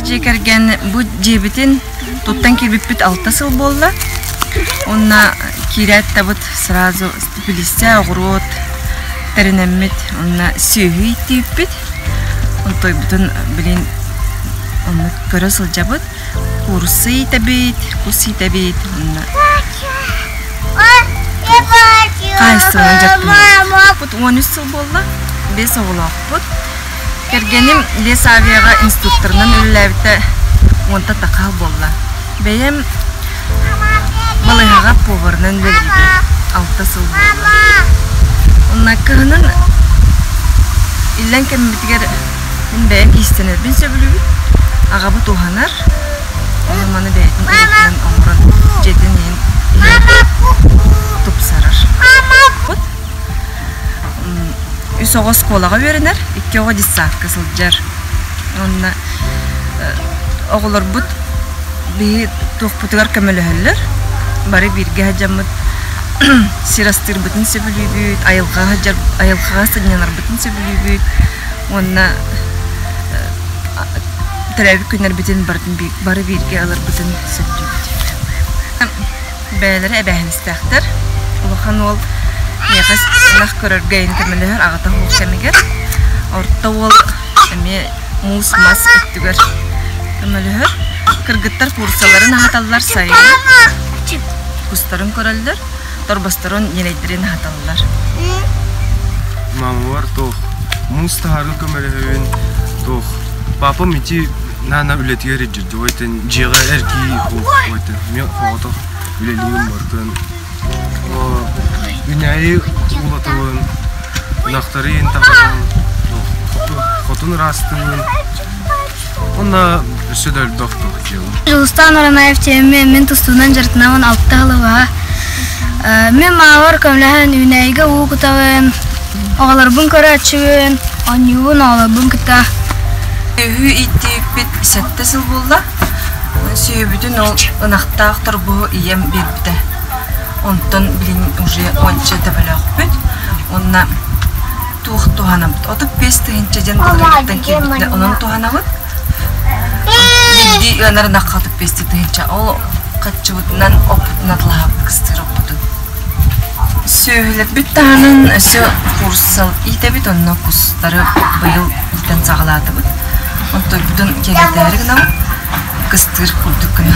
Дьиэ кэргэн бу дьиэбитин туттан киирбиппит алта сыл буолла. Уонна киирээт табыт сразу теплица, оҕуруот тэринэммит, уонна сүөһү ииттииппит. Онтойбутун билин оннук көрө сылдьабыт. Куурусса иитэбит, кус иитэбит уонна хаһаайыстыбанан дьарыктанабыт. 13 сыл буолла, биэс оҕолоохпут. Кэргэним лесавияҕа инструкторынан үлэлээбитэ уонта тахаа буолла. Бэйэм балыыһаҕа поварынан үлэлиибин. Алта сыл буолла. Онно кыһынын иллэҥ кэммитигэр мин бэйэм иистэнэрбин сөбүлүүбүн. Аҕабыт уһанар. Ону маны бэйэтин илиитинэн оҥорон дьиэтин иһин тупсарар. Үс оҕо оскуолаҕа үөрэнэр, икки оҕо детсадка сылдьар. Уонна оҕолорбут биһи туохпутугар көмөлөһөллөр. Бары бииргэ сылдьаммыт сир астыырбытын сөбүлүүбүт, айылҕаҕа сылдьар айылҕаҕа сынньанарбытын сөбүлүүбүт уонна төрөөбүт күннэрбитин барытын бары бииргэ ыларбытын сөбүлүүбүт. Бэйэлэрэ эбээһинэстээхтэр. Улахан уол миэхэ ынах көрөргө эйин көмөлөһөр аҕата суох кэмигэр. Орто уол эмиэ муус-мас өттүгэр көмөлөһөр. Кыргыттар куурусаларын аһаталлар сайынын. Кустарын көрөллөр, торбосторун, ньирэйдэрин аһаталлар. Мамалар туох муус таһарга көмөлөһөбүн, туох папам ити наана үлэтигэр илдьирдэ ойтон дьиэҕэ эргии ойтон мен оҕотох үлэлиибин бартын үүнээйи уулатабын ынахтары иһин таһарабын хотун ыраастыыбын уонна өссө да элбэх туох дьыала. Дьулустаан Аранаев тиэмэ мин тустуунан дьарыктанабын алта сылыбаһа. Мин маабар көмөлөһөн үүнээйигэ уу кутабын, Оҕолорбун көрөөччүбүн, оонньуубун оҕолорбун кытта. Сүөһү ииттибиппит сэттэ сыл буолла. Сүөһүбүтүн ол ынахтаах торбоһу ийэм биэрбитэ. Онтон билин уже уонча төбөлөөхпүт. Уонна туох туһанабыт? 35 тыһыынча диэн былырыыҥҥыттан киирбитинэ онон туһанабыт. Биирдии ыанар ынахха 35 тыһыынча. Ол хаччыбытынан оппутун атылаһабыт кыстыыр оппутун. Сүөһүлэрбит таһынан өссө курсал иитэбит, онно кустары быйыл иитэн саҕалаатыбыт. Онтойбутун киэргэтээри гынабыт, кыстыыр курдук гына.